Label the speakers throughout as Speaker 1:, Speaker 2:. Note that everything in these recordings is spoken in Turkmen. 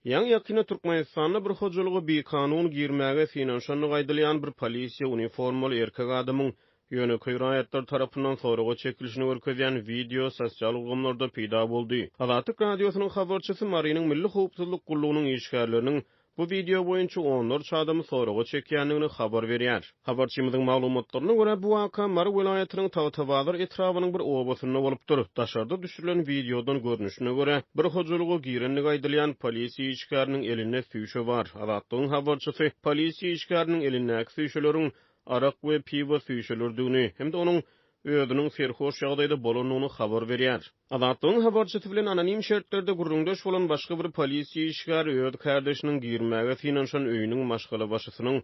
Speaker 1: Ýaňy-ýakynda Türkmenistanda bir hojalyga bikanun girmäge synanyşandygy aýdylýan bir polisiýa uniformaly erkek adamyň ýönekeý raýatlar tarapyndan soraga çekilişini görkezýän wideo sosial ulgamlarda peýda boldy. Azatlyk Radiosynyň habarçysy Marynyň Milli howpsuzlyk gullugynyň işgärleriniň Bu wideo boýunça onlarça adamy soraga çekýändigini habar berýär. Habarçymyzyň maglumatlaryna görä, bu waka Mary welaýatynyň Tagtabazar etrabynyň bir obasynda bolupdyr. Daşarda düşürilen wideodan görnüşine görä, bir hojalyga girendigi aýdylýan polisiýa işgäriniň elinde süýşe bar. Azatlygyň habarçysy polisiýa işgäriniň elindäki süýşeleriň arak we piwo süýşeleridigini hem-de onuň özüniň serhoş ýagdaýda bolandygyny habar berýär. Azatlygyň habarçysy bilen anonim şertlerde gürrüňdeş bolan başga bir polisiýa işgäri öz kärdeşiniň girmäge synanyşan öýüniň maşgalabaşysynyň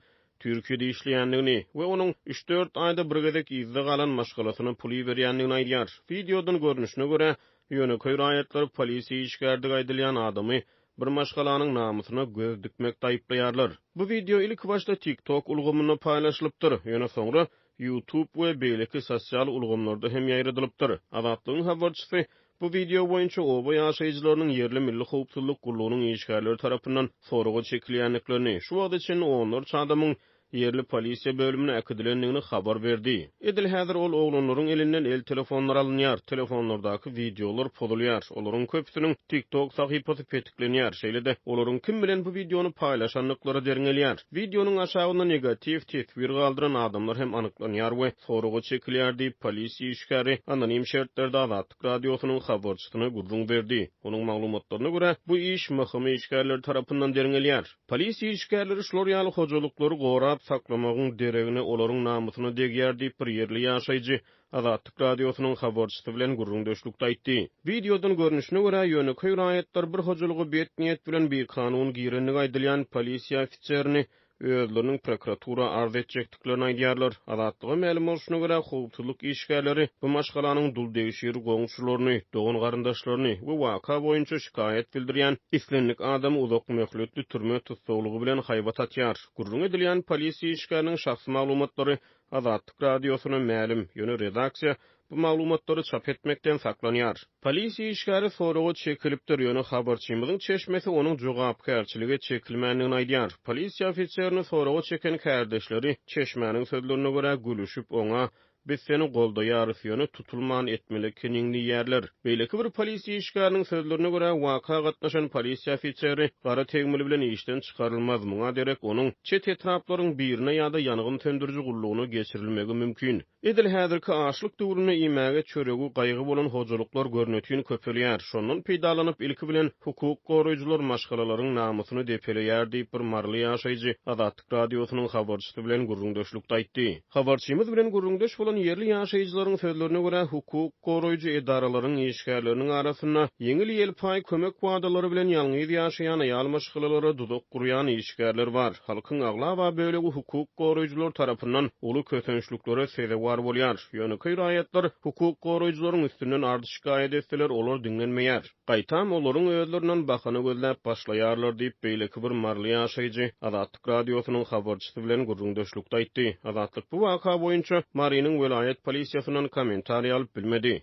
Speaker 1: Türkiýede işleýändigini we onuň üç-dört aýda bir gezek yzda galan maşgalasyna pul iberýändigini aýdýar. Wideodan görnüşine görä, ýönekeý raýatlar polisiýa işgäridigi aýdylýan adamy bir maşgalanyň namysyna göz dikmekde aýyplaýarlar. Bu wideo ilkibaşda TikTok ulgamynda paýlaşylypdyr, ýöne soňra YouTube we beýleki sosial ulgamlarda hem ýaýradylypdyr. Azatlygyň habarçysy bu wideo boýunça oba ýaşaýjylarynyň ýerli Milli howpsuzlyk gullugynyň işgärleri tarapyndan soraga çekilýändiklerini, şu wagta çenli onlarça adamyň ýerli polisiýa bölümine äkidilendigini habar berdi. Edil häzir ol oglanlaryň elinden el telefonlary alynýar, telefonlardaky wideolar pozulýar, olaryň köpüsiniň TikTok sahypasy petiklenýär, şeýle-de olaryň kim bilen bu wideony paýlaşandyklary derňelýär. Wideonyň aşagynda negatiw teswir galdyran adamlar hem anyklanýar we soraga çekilýär diýip, polisiýa işgäri anonim şertlerde Azatlyk Radiosynyň habarçysyna gürrüň berdi. Onuň maglumatlaryna görä, bu iş MHM işgärleri tarapyndan derňelýär. Polisiýa işgärleri şular ýaly hojalyklary gorap saklamagyň deregine olaryň namysyna degýär diýip, bir ýerli ýaşaýjy Azatlyk Radiosynyň habarçysy bilen gürrüňdeşlikde aýtdy. Wideodan görnüşine görä, ýönekeý raýatlar bir hojalyga bet niýet bilen bikanun girendigi aýdylýan polisiýa ofiserini özleriniň prokuratura arz etjekdiklerini aýdýarlar. Azatlyga mälim bolşuna görä, howpsuzlyk işgärleri bu maşgalanyň duldegşir goňşularyny, dogan-garyndaşlaryny we waka boýunça şikaýat bildirýän islendik adamy uzak möhletli türme tussaglygy bilen haýbat atýar. Gürrüňi edilýän polisiýa işgäriniň şahsy maglumatlary Azatlyk Radiosyna mälim, ýöne redaksiýa bu maglumatlary çap etmekden saklanýar. Polisiýa işgäri soraga çekilipdir, ýöne habarçymyzyň çeşmesi onuň jogapkärçilige çekilmändigini aýdýar. Polisiýa ofiserini soraga çeken kärdeşleri, çeşmäniň sözlerine görä, gülüşip, oňa Biz seni goldaýarys, ýöne tutulman etmeli ekeniň diýýärler. Beýleki bir polisiýa işgäriniň sözlerine görä, waka gatnaşan polisiýa ofiseri gara tegmil bilen işden çykarylmaz, muňa derek onuň çet etraplaryň birine ýa-da ýangyn söndüriji gullugyna geçirilmegi mümkin. Edil häzirki açlyk döwründe iýmäge çöregi gaýgy bolan hojalyklar görnetin köpelýär. Şondan peýdalanyp, ilki bilen, hukuk goraýjylar maşgalalaryň namysyny depeleýär diýip, bir maryly ýaşaýjy Azatlyk Radiosynyň habarçysy bilen gürrüňdeşlikde aýtdy. Habarçymyz bilen gürrüňdeş bolan ýerli ýaşaýjylaryň sözlerine görä, hukuk goraýjy edaralaryň işgärleriniň arasynda ýeňil-ýelpaý kömek wadalary bilen ýalňyz ýaşaýan aýal maşgalalara duzak gurýan işgärler bar. Halkyň aglaba bölegi hukuk goraýjylar tarapyndan uly kösençliklere sezewar bolýar. Ýönekeý raýatlar hukuk goraýjylaryň üstünden arz-şikaýat etseler, olar diňlenmeýär. Gaýtam, olaryň özlerinden bahana gözläp başlaýarlar diýip, beýleki bir maryly ýaşaýjy Azatlyk Radiosynyň habarçysy bilen gürrüňdeşlikde aýtdy. Azatlyk bu waka boýunça Marynyň welaýat polisiýasyndan kommentariý alyp bilmedi.